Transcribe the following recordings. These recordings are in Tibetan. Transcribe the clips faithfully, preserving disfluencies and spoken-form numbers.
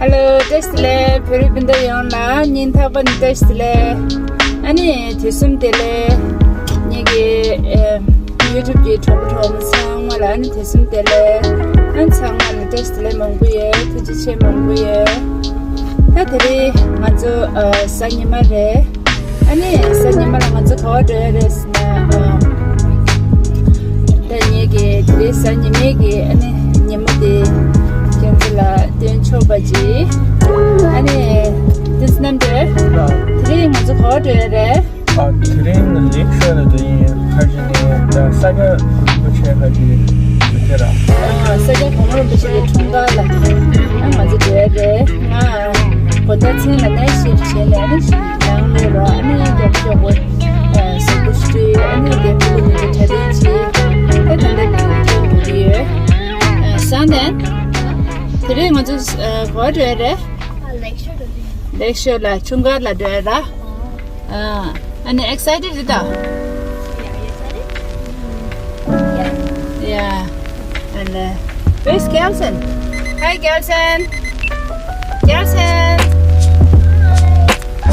Hello, བཀྲ་ཤིས་བདེ་ལེགས། བོད་རིགས་སྤུན་ཟླ་ཡོངས་ལ་སྙིང་ཐག་པ་ནས་བཀྲ་ཤིས་བདེ་ལེགས། ཨ་ནི་དུས་གསུམ་བདེ་ལེགས། ངེད་ཀྱི་ཨེ་YouTube་གི་གྲོགས་པོ་གྲོགས་མོ་ཚང་མ་ལ་ཨ་ནི་དུས་གསུམ་བདེ་ལེགས། ཨ་ནི་ཚང་མ་ལ་བཀྲ་ཤིས་བདེ་ལེགས་མང་པོ་ཡོད། ཐུགས་རྗེ་ཆེ་མང་པོ་ཡོད། ད་དེ་རིང་ང་ཚོ་ཨ་གཟའ་ཉི་མ་རེད། ཨ་ནི་གཟའ་ཉི་མ་ལ་ང་ཚོ་ག་པར་འགྲོ་ཡ་རེད་ཟེར་ན། ཨ་ད་ངེད་ཀྱི་དེ་རིང་གཟའ་ཉི་མའི་གི་ཨ་ནི་ཉིན་མོ་དེ་ཁྱེད་ཚོ་ལ་སྟོན་ཆོག་པ་ཅིག་ཨ་ནི་དེ་ཚོ་རྣམ་འདྲེན། དེ་རིང་ང་ཚོ་ག་པར་འགྲོ་ཡ་རེད། ཨ་དེ་རིང་ལེག་ཤོར་ལ་འགྲོ་ཡིན། ཁ་ཅིག་ནས་ད་ས་སྐྱ་རིན་པོ་ཆེ་ཁ་ཅིག་འགྲོ་རྒྱུ་ར། ཨ་ས་སྐྱ་གོང་མ་རིན་པོ་ཆེ་གི་འཁྲུངས་སྐར་ལ་ཨ་ང་ཚོ་འགྲོ་ཡ་རེད། ང་དགོང་དག་མཚན་ལ་ནའི་ཤིཕ་བྱས་ནས་ཨ་ནི་ཞིག་ཡང་ལོས་རོགས་ཨ་ནི་རྒྱབ་ཤོག་གོ་ཟུག་པོ་ཞུ་ཨ་ནི་རྒྱབ་ཤོག་གོ་ནི་གྲ་སྒྲིག་བྱས། ད་ད་ལྟ་འགྲོ་གི་ཡོད། ཨ་སང་དན། དེ་རིང་ང་ཚོ་ཨ་ག་པར་འགྲོ་ཡ་རེད། ལེག་ཤོར་ལ་འཁྲུངས་སྐར་ལ་འགྲོ་ཡ་ར། ཨ་ནི་excited རེད་ད། Yeah. And uh, where's Gelson? Hi, Gelson. Gelson.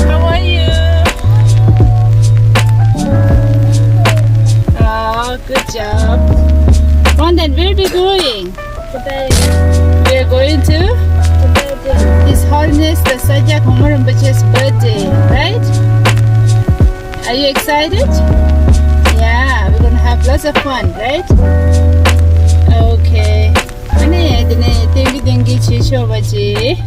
How are you? Oh, good job. One, then where are we going? We are going to His Holiness the Sakya Khongma Rinpoche's birthday, right? Are you excited? Yeah, we're gonna have lots of fun, right? Okay. ཨ་ནི་དེ་ནས་ཏན་གི་ཏན་གི་བྱེད་ཆོག་པ་ཅིག་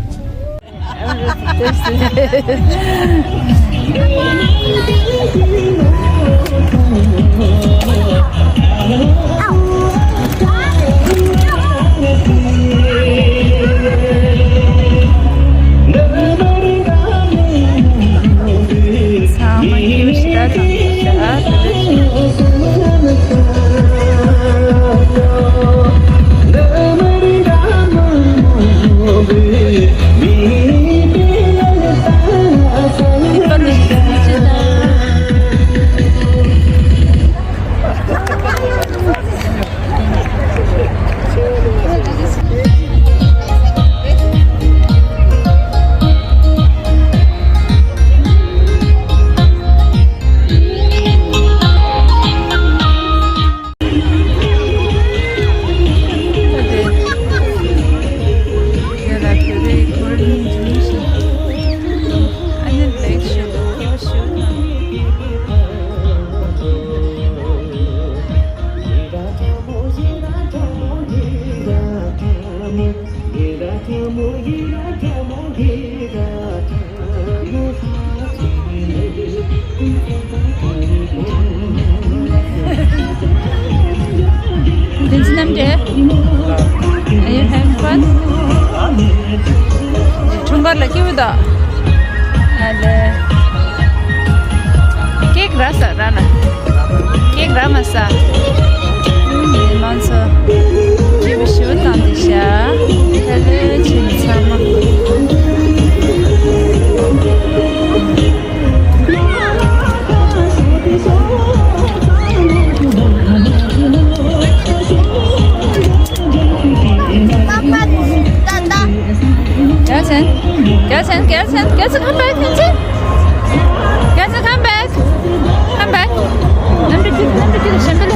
འདི་ཚོ་རྣམ་འདྲེན། Are you having fun? འཁྲུངས་སྐར་ལ་སྐྱིད་པོ་འདུག་ཨ་ལེ། ཀེག་རག་ས་རག་ན། ཀེག་རག་མ་ས། མི་མང་ཚོ་སྐྱིད་པོ་ཞེ་པོ་བཏང་འདུག་ཤག་ཧེ་ལོ་ཆེ་ཚང་མ། Gelson, Gelson, Gelson, Gelson, come back, Gelson. Gelson, come back. Come back. Number two, number two, Shambhala.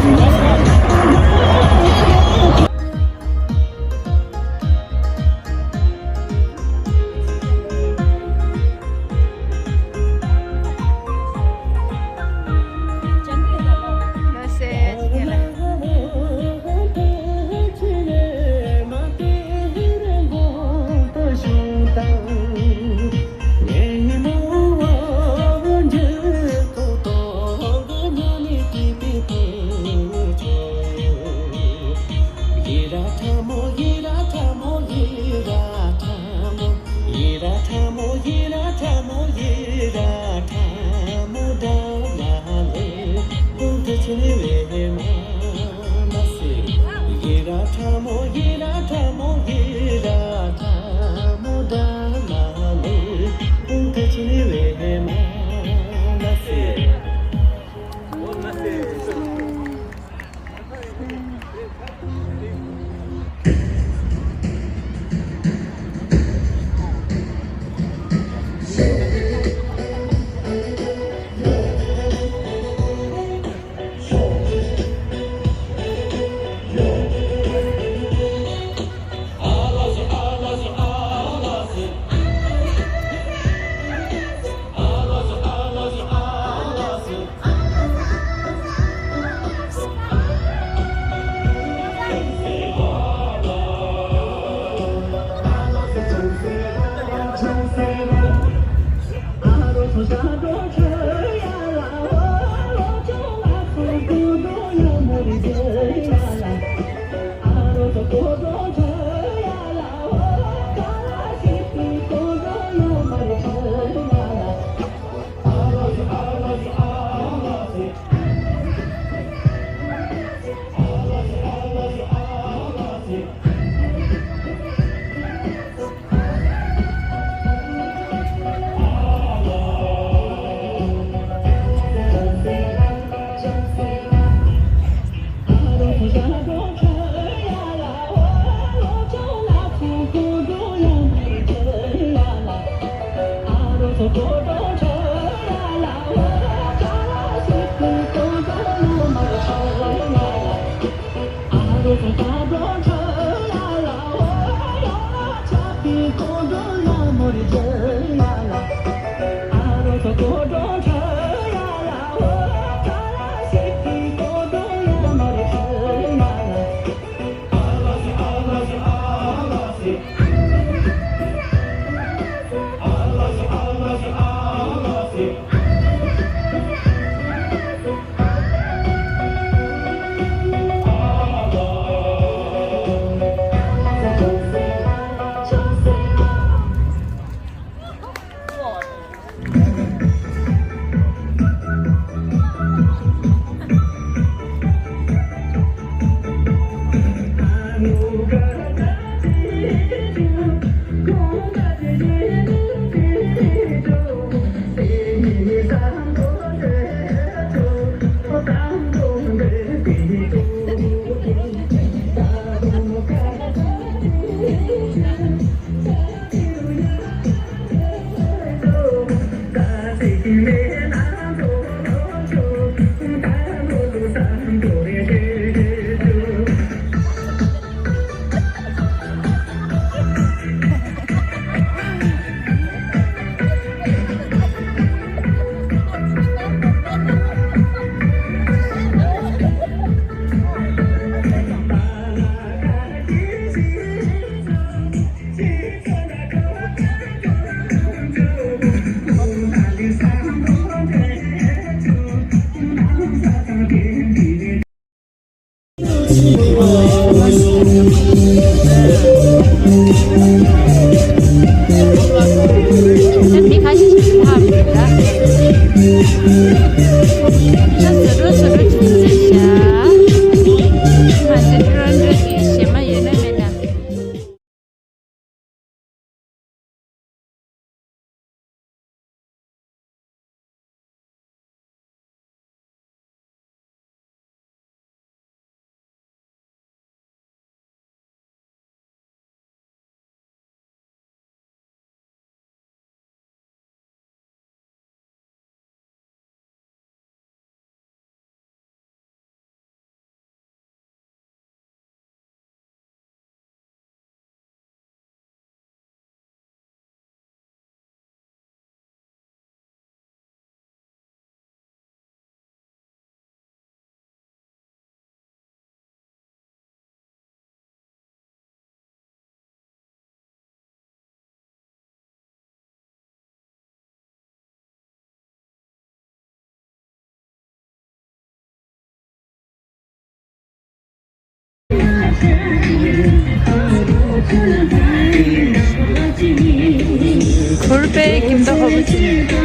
ཁུར་པའི་ཁྱིམ་ཐོག་ཧོ་བུ་ཆེ་ཁོ་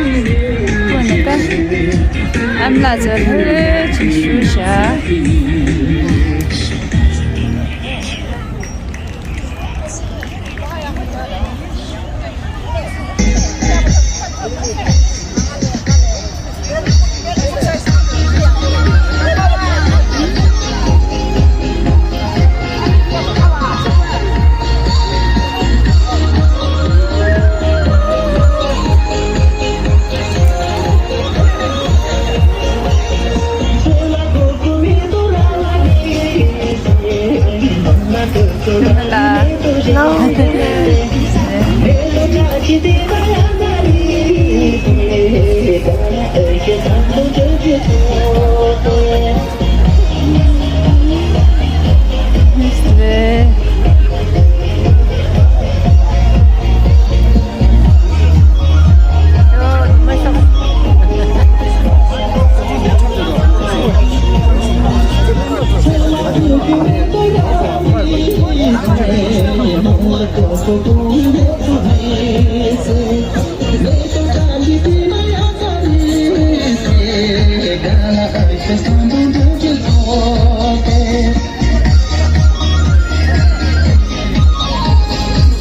ནི་ཀ་ཨམ་ལ་ཛ་ལྷོད་ཅིག་ཞུ་བྱ།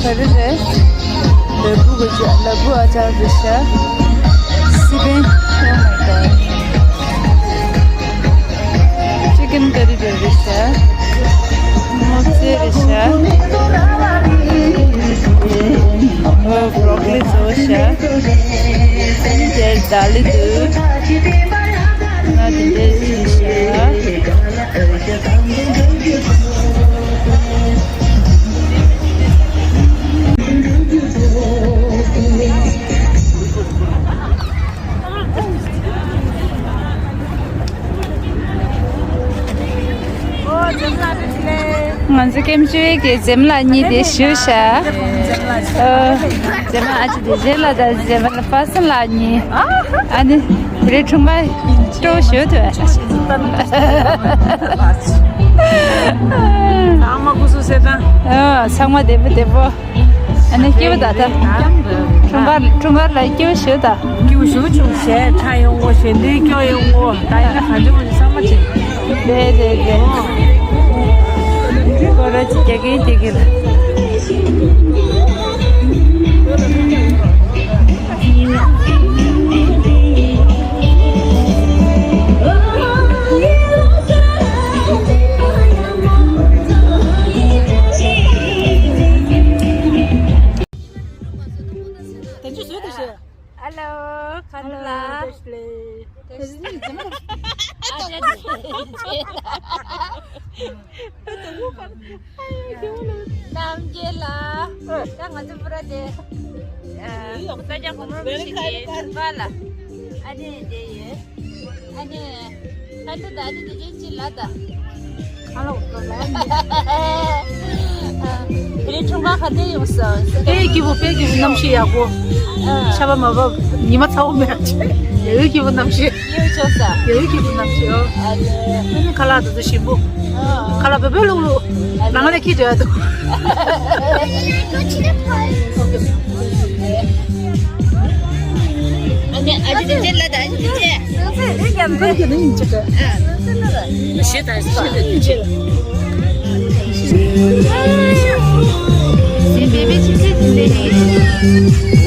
ག་རེ་རེད། ལ་ཕུག་གི་ལ་ཕུག་ཨ་ཅག་རེད་ཤག་སི་པན། Oh my god. Chicken curry རེད་ཤག་སྔོ་ཚལ་རེད་ཤག་འོ་བྷོ་རོ་ཀོ་ལི་བཟོ་ཤག་དེར་ད་ལི་འདུག་ང་དེ་འདྲས་བྱས་ཤག་ཀེམ་ཅུའི་གི་འཛེམ་ལ་གཉིས་དེ་ཞུ་ཤ། ཨ། འཛེམ་ལ་ཨ་ཅི་དེ་འཛེམ་ལ་དང་འཛེམ་ལ་པ་སན་ལ་གཉིས། ཨ་ནི་རི་ཁྲུང་པ་སྤྲོ་ཞུ་དུ། ཚང་མ་སྐུ་གཟུགས་གསལ་ཐང་། ཨ། ཚང་མ་བདེ་པོ་བདེ་པོ། ཨ་ནི་སྐྱིད་པོ་ད་ལྟ། འཁྲུངས་སྐར་འཁྲུངས་སྐར་ལ་སྐྱིད་པོ་ཞུ་ད། སྐྱིད་པོ་ཞུ་ཆུང་ཞེས་ཁྲ་ཡོང་ངོ་ཞེ་འདྲའི་སྐྱོ་ཡོང་ངོ་ད་ཡིན་ན་གང་བྱུང་བྱུང་བསམ་པ་བྱེད། རེད་རེད་རེད། སྐོར་ར་ཅིག་རྒྱག་གིན་རྒྱག་གིན། དེ་ཚོ་བཟོས་ཏེ་ཤེས། ཨ་ལོ། ཁ་ལོ། ཨ་ལོ། ཨ་ལོ། རྣམ་རྒྱལ་ལགས། ད་ང་ཚོ་པུ་ར་དེ། ཨ། ས་སྐྱ་གོང་རོལ་མི་ཞིག་གི་ཁྱིམ་པ་ལ། ཨ་ནི་དེ་ཡོད། ཨ་ནི། ཨ་ནི་ད་ཨ་ནི་དེ་ཅན་ཅི་ལ་ད། ཁ་ལོ་ལ་ཡིན། དེ་རིང་འཁྲུངས་སྐར་ག་འདྲ་ཡོང་སོང་། དཔེ་སྐྱིད་པོ་དཔེ་སྐྱིད་པོ། གནམ་གཤིས་ཡག་པོ། ཨ། ཆར་པ་མ་བབས། ཉི་མ་ཚ་པོ་མེད། ཡ་ཧུ་སྐྱིད་པོ་གནམ་གཤིས། སྐྱིད་པོ་ཆགས་སོང་། ཡ་ཧུ་སྐྱིད་པོ་གནམ་གཤིས། ཨོ། ཨ་ལེ། ཨ་ནི་ཁ་ལག་དེ་ཚོ་ཞིམ་པོ། ཨ། ཁ་ལག་བོད་པའི་ལུག་ལུག་ནང་ལ་ཁྱི་འདྲ་འདུག་ཨ་ནི་ཨ་ཅི་དེ་ལ་ད་ཨ་ཅི་དེ། ཞེས་ད་ཞེས་ད། སེམས་པའི་པའི་ཆི་ཆི་ཆི་ལེ་ནི།